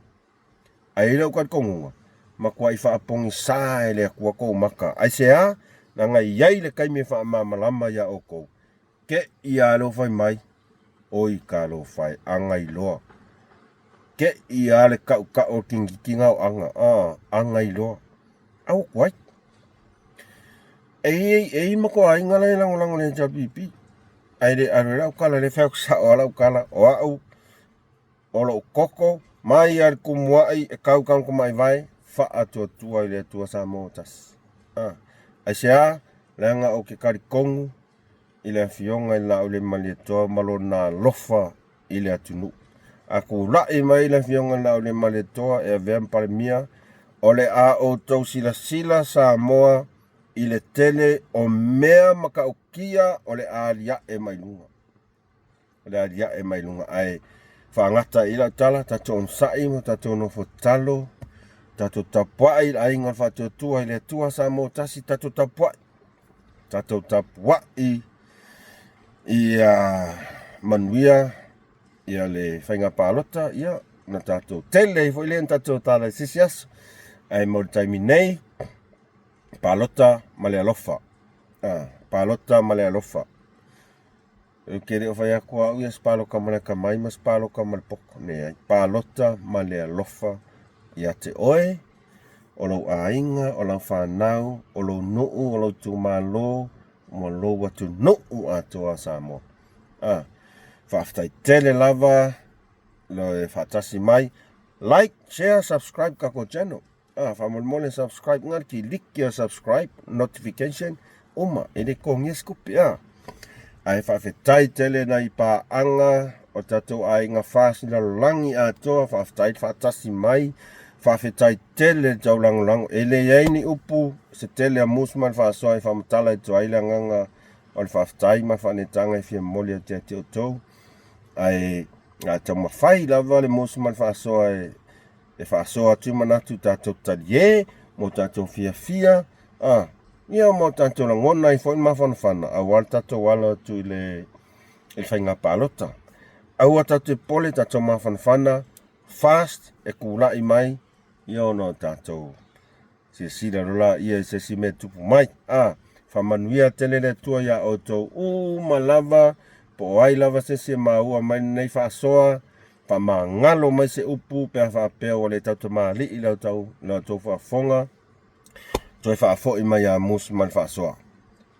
Ae i ai lou talitonuga, matuai faapogisa e le Atua tou maka. Aisea? Leaga e i ai le taimi e faamalamalama ia outou. Te i a lou fai mai, oi talofa e, agai loa. Te i a le taʻutaʻu o le kinikitina o aga, a, agai loa. Aua tuai. E i e i ma ko aiga la e lagolago i le HRPP. Ae le alu ai lau tala, le fai atu sao a lau tala, o au, o lou koko, mai a le kumuaʻi e kau tagotamaivae, faatuatua i le Atua Samoa tasi. A, aisea? Leaga ou te talitonu i le Afioga i le Laaulialemalietoa ma lona alofa i le atunuu. A tulai mai le Afioga i le Laaulialemalietoa e avea ma Palemia, o le a outou silasila Samoa i le tele o mea matautia o le a aliae mai luga. O le a aliae mai luga. Ae faagata i lau tala, tatou onosai ma tatou nofo tatalo, tatou tapuai i le aiga o le faatuatua i le Atua Samoa tasi, tatou tapuai. Tatou tapuai ia manuia ia le faiga palota, ia na tatou tele ai foi lea na tatou tala i se isi aso. Ae mo le taimi nei, palota ma le alofa. Ah, palota ma le alofa. Ou te le o fai atu au ia se palota ma le atamai ma se palota ma le poto. Leai, palota ma le alofa ia te oe, o lou aiga, o lau fanau, o lou nuu, o lou itumalo, ma lou atunuu atoa Samoa. Ah, faafetai tele lava le faatasi mai. Like, share, subscribe tatou channel. Ah, faamolemole subscribe nga kiliki o subscribe notification uma e le kogia se tupe ah. Ae faafetai tele nai paaga o tatou aiga FAST i lalolagi atoa, faafetai le faatasi mai, faafetai tele le taulagolago. E leai ni upu se tele a musu ma le faasoa e faamatala atu ai le agaga o le faafetai ma le faanetaga e fia momoli atu ia te outou. Ae a taumafai lava le musu ma le faasoa e e faasoa atu manatu tatou talie mo tatou fiafia a ia mo tatou lagona ai foi le mafanafana aua le tatou alo atu i le i le faiga palota. Aua tatou te pole tatou mafanafana fast e kula'i mai ia ona o tatou Silasila loa laia i se isi mea e tupu mai. A, faamanuia tele le Atua iā outou uma lava, po o ai lava se isi e maua mai lenei faasoa, faamagalo mai se upu pe a faapea ua le tautamalii la outou faafofoga, toe faafoi mai ia Musu ma le faasoa.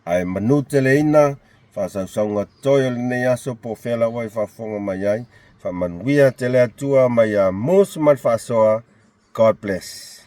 Ae manuteleina faasausauga toe o lenei aso po o fea lava e faafofoga mai ai, faamanuia tele Atua mai ia Musu ma le faasoa. God bless.